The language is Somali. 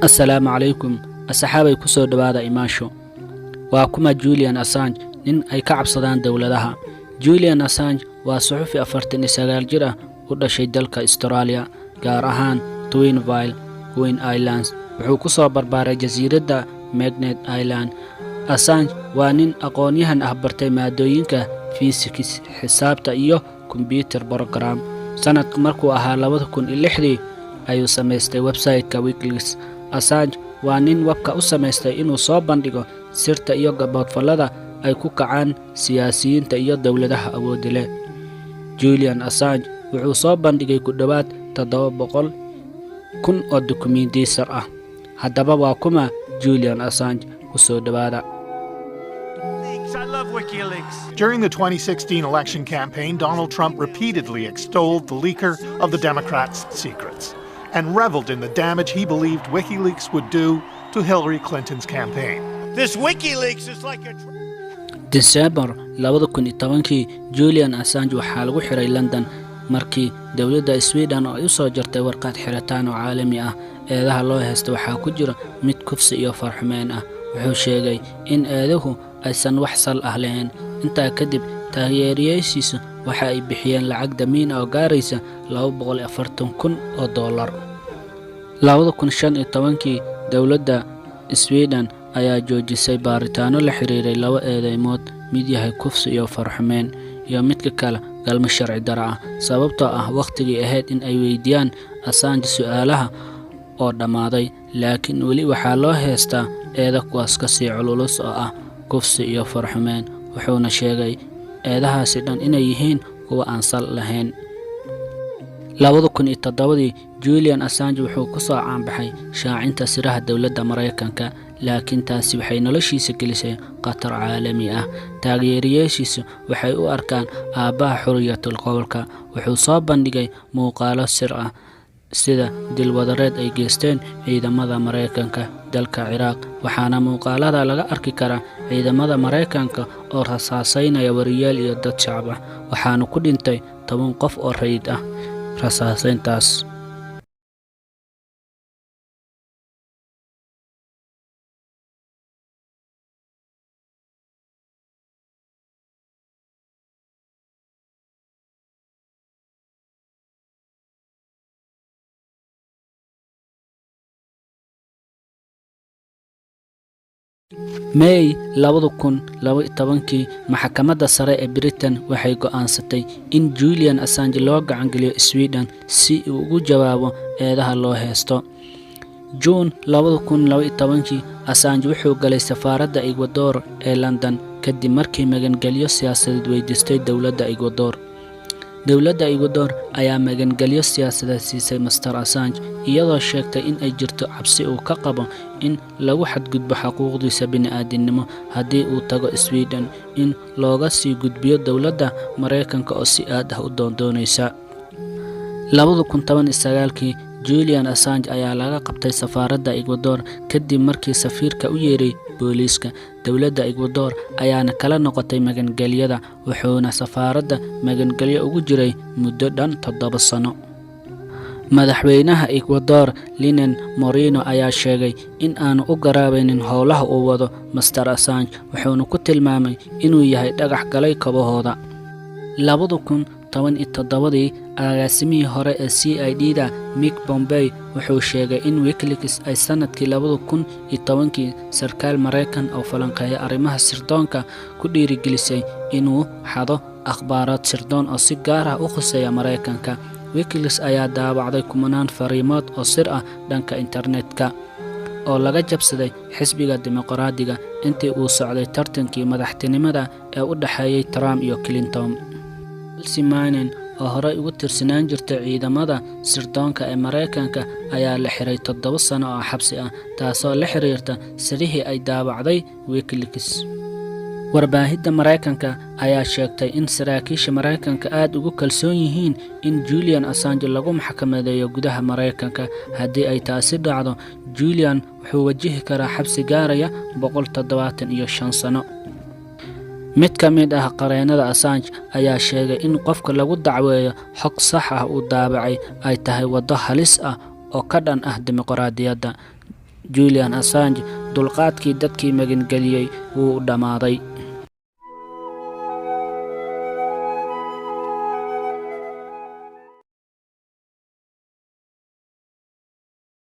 Assalaamu calaykum, asxaabay, ku soo dhowaada imaasho. Waa kuma Julian Assange, nin ay ka cabsadaan dowladaha? Julian Assange waa suxufi 49 jir ah, u dhashay dalka Australia, gaar ahaan Twinville, Queen Islands. Wuxuu ku soo barbaaray jasiiradda Magnet Island. Assange waa nin aqoon-yahan ah, bartay maadooyinka physics, xisaabta iyo computer program. Sanadku markuu ahaa 2006-dii ayuu samaystay website-ka WikiLeaks. Assange waa nin webka u samaystay inuu soo bandhigo sirta iyo gaboodfallada ay ku kacaan siyaasiyiinta iyo dowladaha awoodda leh. Julian Assange wuxuu soo bandhigay ku dhowaad 700,000 oo dukumiintiyo sir ah. Haddaba, waa kuma Julian Assange? Ku soo dhowaada. I love WikiLeaks. During the 2016 election campaign, Donald Trump repeatedly extolled the leaker of the Democrats' secrets and reveled in the damage he believed WikiLeaks would do to Hillary Clinton's campaign. This WikiLeaks is like a. Diseembar 2010-kii, Julian Assange waxaa lagu xiray London markii dowladda Sweden oo ay u soo jartay warqad xiritaan oo caalami ah. Eedaha loo haysta waxaa ku jira mid kufsi iyo farxumeyn ah. Wuxuu sheegay in eeduhu aysan wax sal ah lahayn. Intaa kadib, taageerayaashiisu waxa ay bixiyeen lacag damiin oo gaaraysa 240,000 oo dollar. 2015-kii, dowladda Sweden ayaa joojisay baaritaano la xiriiray laba eedeymood, mid yahay kufsi iyo farxumeyn iyo midka kale galmo sharci daro ah, sababtoo ah wakhtigii ahayd in ay weydiiyaan Assange su'aalaha oo dhammaaday. Laakiin weli waxaa loo heystaa eeda kuwaas ka sii cululus oo ah kufsi iyo farxumeyn, wuxuuna sheegay eedahaasi dhan inay yihiin kuwa aan sal lahayn. 2007-dii, Julian Assange wuxuu ku soo caanbaxay shaacinta siraha dowladda Maraykanka, laakiin taasi waxay noloshiisa gelisay khatar caalami ah. Taageerayaashiisu waxay u arkaan aabbaha xuriyatul qowlka. Wuxuu soo bandhigay muuqaallo sir ah, sida dil wadareed ay geysteen ciidamada Maraykanka dalka Ciraaq, waxaana muuqaalada laga arki karaa ciidamada Maraykanka oo rasaaseynaya wariyaal iyo dad shacab ah, waxaana ku dhintay 10 qof oo rayid ah rasaaseyntaas. May 2012-kii, maxkamadda sare ee Britain waxay go'aansatay in Julian Assange loo gacangeliyo Sweden si uu ugu jawaabo eedaha loo haysto. Juun 2012-kii, Assange wuxuu galay safaaradda Ecuador ee London kadib markii magangelyo siyaasadeed weydiistay dowladda Ecuador. Dowladda Ecuador ayaa magangelyo siyaasadeed siisay Mister Assange, iyadoo sheegtay in ay jirto cabsi uu ka qabo in lagu xadgudbo xuquuqdiisa bini'aadinimo haddii uu tago Sweden, in looga sii gudbiyo dowladda Maraykanka oo si aad ah u doondoonaysa. 2019-kii, Julian Assange ayaa laga qabtay safaaradda Ecuador kadib markii safiirka u yeeray booliiska. Dowladda Ecuador ayaana kala noqotay magangelyada, wuxuuna safaaradda magangelyo ugu jiray muddo dhan 7 sano. Madaxweynaha Ecuador, Lenin Moreno, ayaa sheegay in aanu u garaabaynin howlaha uu wado Mister Assange, wuxuuna ku tilmaamay inuu yahay dhagax galay kabahooda. 2017-dii, agaasimihii hore ee CID da, Mike Pompeo, wuxuu sheegay in WikiLeaks ay sanadkii 2010-kii sarkaal Maraykan oo falanqeeya arrimaha sirdoonka ku dhiirigelisay inuu xado akhbaaraad sirdoon oo si gaar ah u khuseeya Maraykanka. WikiLeaks ayaa daabacday kumanaan fariimood oo sir ah dhanka internetka oo laga jabsaday xisbiga Dimuqraadiga intii uu socday tartankii madaxtinimada ee u dhexeeyay Trump iyo Clinton. Chelsea Manning, oo horey ugu tirsanaan jirtay ciidamada sirdoonka ee Maraykanka, ayaa la xiray 7 sano oo xabsi ah, taasoo la xiriirta sirihii ay daabacday WikiLeaks. Warbaahinta Maraykanka ayaa sheegtay in saraakiisha Maraykanka aad ugu kalsoon yihiin in Julian Assange lagu maxkamadeeyo gudaha Maraykanka. Haddii ay taasi dhacdo, Julian wuxuu wajihi karaa xabsi gaaraya 175 sano. Mid ka mid ah qareenada Assange ayaa sheegay in qofka lagu dacweeyo xog sax ah uu daabacay ay tahay waddo halis ah oo ka dhan ah dimuqraadiyadda. Julian Assange, dulqaadkii dadkii magangeliyey wuu dhammaaday.